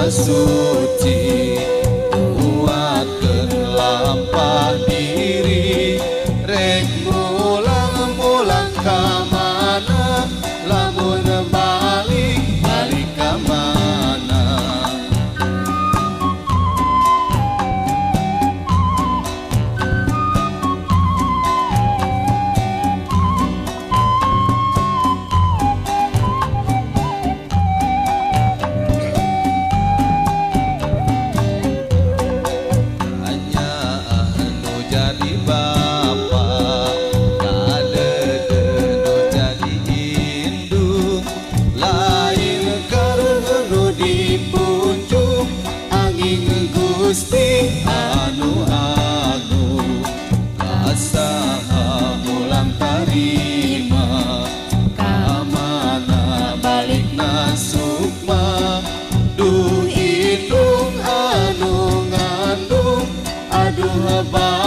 Suci kuatkeun lampah diri, rek mulang mulang ka mana, lamun balik balik ka mana. Hanya anu jadi bapa, kadede nu jadi indung, lain karun nu dipunjung angin Gusti anu agung, kasaha mulang tarima, ka mana balikna sukma. Duh indung anu ngandung, aduh.